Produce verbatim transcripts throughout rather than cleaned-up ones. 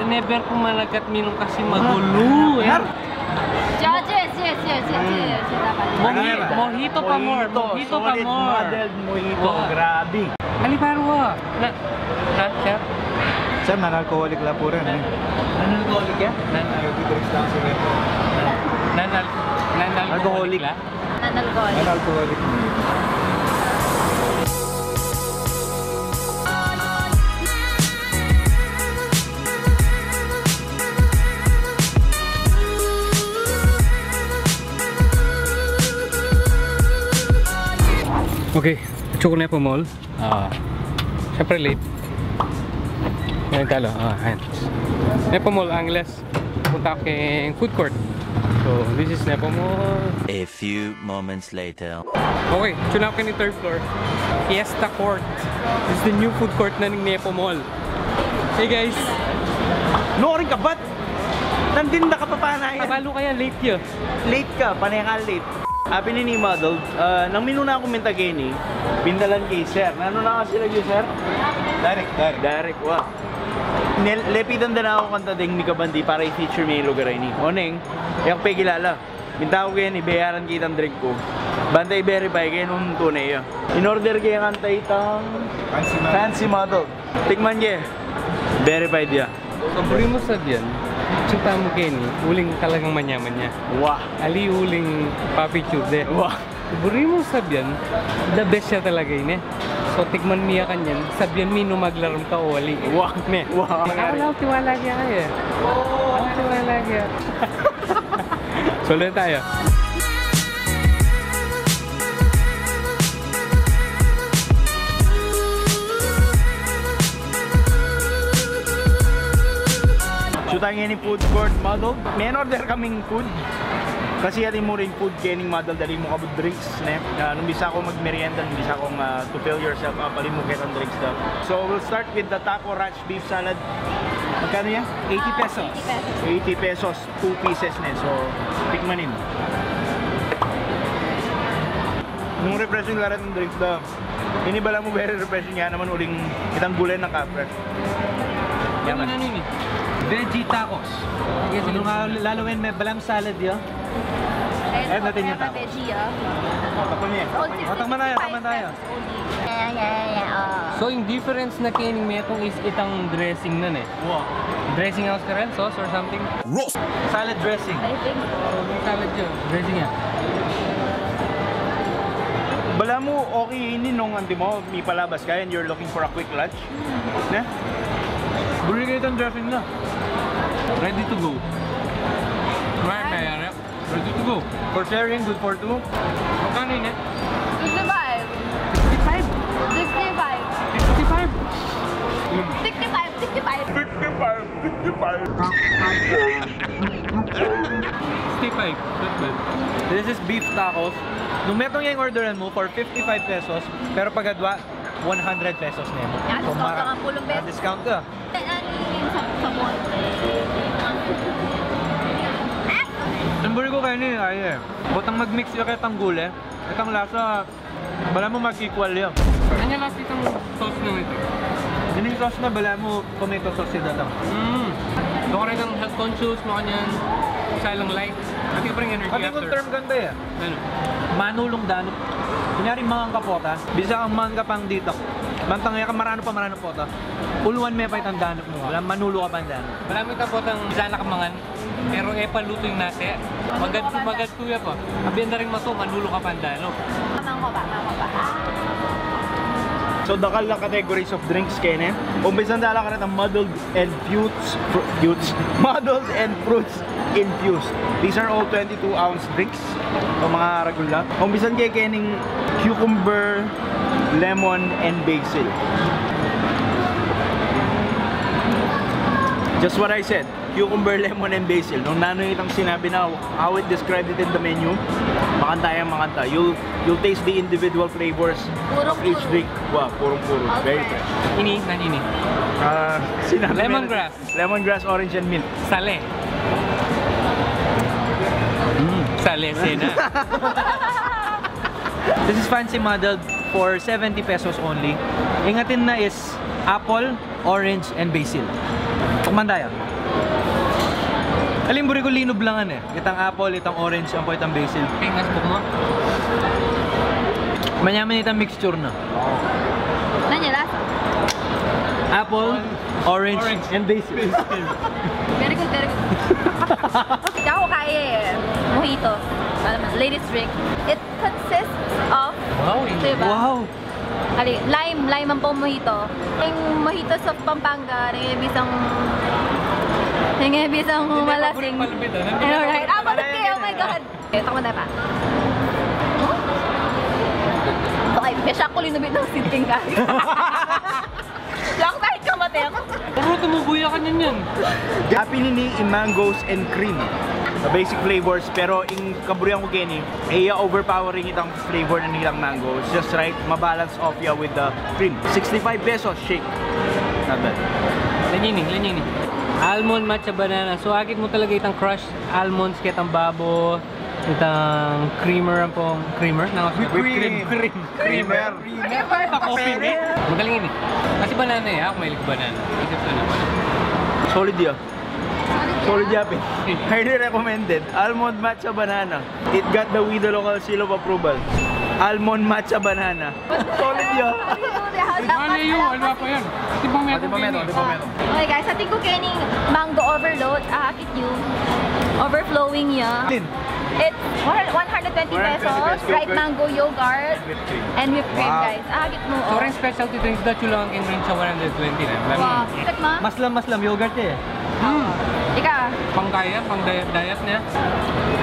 Never ku malagkat minum kasi magulu, eh. Yes, yes, yes, yes, yes, yes, yes, dapat. Moji-, mojito pa more, mojito pa more. Solid muddled mojito, grabe. Ali, pare, wa. Na, na, sir? Sir, non-alcoholic la pu rin, eh. Non-alcoholic ya? Non-alcoholic. Non-al-, non-alcoholic la? Non-alcoholic. Non-alcoholic. Okay, atsu ku Nepo Mall. Ah, siyempre late. Ngayon talo. Ah, ayan. Nepo Mall, Angeles. Punta keng food court. So, this is Nepo Mall. A few moments later. Okay, atsu na ku keni third floor. Fiesta Court. This is the new food court na ning Nepo Mall. Hey guys! Nukarin ka, ba't nandin na ka pa, panaya? Kabalu kaya late ya. Late ka, panaya ka late. Apin ini, model, ah, nang minuna kung minta keni, bintalan ke sir. Nanu na kasi lagi, sir? Direct, direct. Direct, wa. Nel-, lepitan da na ku kanta deng mikabandi para i-feature mi ing lugar a ini. Oneng, e ku pe kilala. Minta ku keni, beyaran ke itang drink ku. Banta i-verify ke nung tune ya. In-order ke kanta itang Fancy Model. Fancy Model. Tikman ke. Verified ya. So, buri mu sabian, atsu tamu keni, uling talagang manyaman ya. Wa. Ali uling papicture de. Wa. Buri mu sabian, the best ya talaga ini. So, tikman mi ya kanyan, sabian mi nung maglaram ka o ali. Wa. Ne? Wa. Aku lang tiwala kaya kaya. Aku tiwala kaya. Solo tayo. Atsu tamu keni food court, model. May in-order kaming food. Kasi atin mu ring food kening model, dali mu kabud drinks, ne? Ah, nung bisa kung magmerienda, nung bisa kung, ah, to fill yourself up, ali mu ketang drinks daw. So, we'll start with the taco ranch beef salad. Magkano yan? Eighty pesos. Ah, eighty pesos. Eighty pesos, two pieces ne. So, tikmanin. Nung refreshing la retang drinks da. Ini balamu very refreshing ya naman uling itang gule na ka-fresh. Yan. Ano na ini? Veggie tacos. Yes, nung, ah, lalo yun, may balamu salad ya. Ayan, natin yung tacos. Veggie, ah. Tapos niya. All sixty-five pesos only. Yeah, yeah, yeah, oh. So, ing difference na kening metung is itang dressing na, ne? Wa. Dressing house ka rin? Sauce or something? Roast! Salad dressing. I think so. Oh, may salad yun. Dressing yan. Balamu, okay ini nung antimo, mipalabas ka and you're looking for a quick lunch. Ne? Buri ke itang dressing na. Ready to go. Right, kaya rep. Ready to go. For sharing, good for two. Magkano ini? Fifty-five. Fifty-five? Sixty-five. Fifty-five? Sixty-five. Sixty-five. Sixty-five. Sixty-five. Not bad. This is beef tacos. Nung metung yang orderan mu for fifty-five pesos, pero pag adwa, one hundred pesos na yun. Yan, so, discount mara-, ka ng pulong beses. Ah, discount ka. Ano yung sa, sa mall? Ang buri ku keni, ay, eh. Butang mag-mix ya ketang gule. Itang lasa, balamu mag-equal ya. Ano yung lasa itang sauce na ito? Ining sauce na, balamu tomato sauce ya datang. Mm. Doon ka rin ng health conscious, makanyan, isa lang light. Ati pa rin energy after. Ati kung term ganda ya. Ano? Manulung danup. Kunyari, mangan ka pota. Bisa kang mangan ka pang ditak. Mantang ya ka, maranu pa, maranu pota. Uluan me pa itang danup mu. Wala, manulu ka pang danup. Marami ka potang bisa na ka mangan. Pero e pa lutu ing nasi. Magad-, magad tuya pa. Abyan da ring matu, manulu ka pang danup. Mangan ko pa, mangan ko pa. So, dakal na categories of drinks keni. Umpisan da la karetang muddled and fruits, fru-, fruits, muddled and fruits infused. These are all twenty-two ounce drinks. O, mga ragul la. Umpisan ke kening cucumber, lemon, and basil. Just what I said. Cucumber, lemon, and basil. Nung nanu itang sinabi na, how it described it in the menu, makanta yang makanta. You'll, you'll taste the individual flavors of each drink. Wow, purong-puro. Very fresh. Ini, nan ini? Ah, sinabi lemongrass. Lemongrass, orange, and mint. Sale. Mm. Sale, sena. This is fancy muddled for seventy pesos only. Ing atin na is apple, orange, and basil. Mandaya. Aling buri ku linublangan e. Itang apple, itang orange, ampo itang basil. Pingas buk mu. Manyaman itang mixture na. Nanu ya lasa? Apple, orange, and basil. Very good, very good. Yaku kaya e, mojito. Alam mo, ladies drink. It consists of, wow, diba? Wow. Ali, lime, lime ampo mojito. Ing mojito sa Pampanga, ing bisang, ing bisang malasing. Hindi, paborito, paborito. Alright. Ah, bakit kayo? Oh my God. Ito ko na pa. Ay, may shock ko linubit ng sinting, guys. Shock kahit kamate ako. Pero tumubuya ka niyan yan. Apin ini ing mangoes and cream. Basic flavors, pero ing kaburian ku keni, e ya overpowering itang flavor na nilang mango. It's just right, mabalance off ya with the cream. Sixty-five pesos, shake. Not bad. Lanyini, lanyini. Almond matcha banana. So, akit mu talaga itang crushed almonds ketang babo, itang creamer, ampong creamer. Whipped cream. Cream. Creamer. Creamer. Creamer. Magaling ini. Kasi banana e. Aku mahilig banana. Kasi banana. Solid ya. Solid ya, pin. Highly recommended. Almond matcha banana. It got the Wida Local seal of approval. Almond matcha banana. Solid ya. Ano yun? Ano pa yan? Ati pa meron. Ati pa meron. Okay guys, atin ku keni mango overload. Akit yu. Overflowing ya. It's one hundred twenty pesos. Ripe mango yogurt and whipped cream, guys. Akit mu, o. Sobrang specialty drinks, dapat lang king range sa one hundred twenty na. Wow. Maslam, maslam yogurt e. Ika. Pang diet, pang diet, diet niya.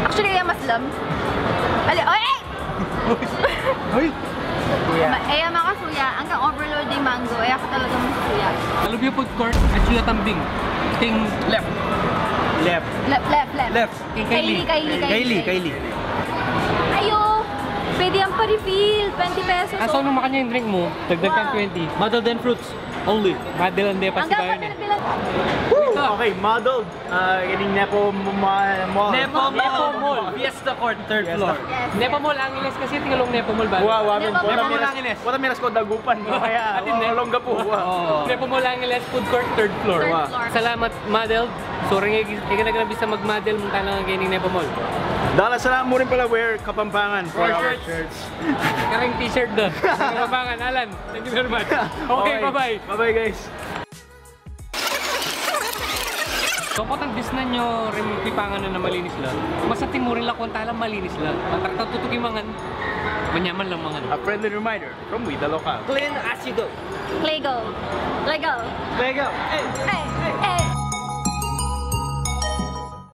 Actually, e ya maslam. Ali, oy, e! Hoy! Ma-, e ya makasuya. Ang ka overload ing mango, e ya ka talaga masusuya. Alubio Food Court, at suya tambing. King left. Left. Left, left, left. Left. King Kylie. Kylie, Kylie, Kylie. Kylie, Kylie. Ayo! Pwede yang pa-refill. Twenty pesos. Ah, so nung makanya yung drink mu, dagdag kang twenty. Muddled and fruits only. Muddled and de pa si Bayon e. Woo! Okay, muddled. Ah, ining Nepo Mall. Nepo Mall. Fiesta Court, third floor. Nepo Mall Angeles kasi, tingalung Nepo Mall ba? Wa, wa, Nepo Mall Angeles. Wa, miras ko Dagupan. Kaya, Olongapo, wa. Nepo Mall Angeles, food court, third floor. Third floor. Salamat, model. Sorry nga, ika na gana bisa mag-model, munta na nga keni Nepo Mall. Dala, salamat mu rin pala, Wear Kapampangan, for our shirts. Karing t-shirt do. Kapampangan, Alan. Thank you very much. Okay, bye-bye. Bye-bye, guys. So, potang disnan yu ring Tipangan na malinis la. Mas atin mu ring lakuan tala malinis la. Pantang tutuki mangan, manyaman lang mangan. A friendly reminder from We the Local. Clean as you go. Clego. Lego. Lego. Hey. Hey. Hey.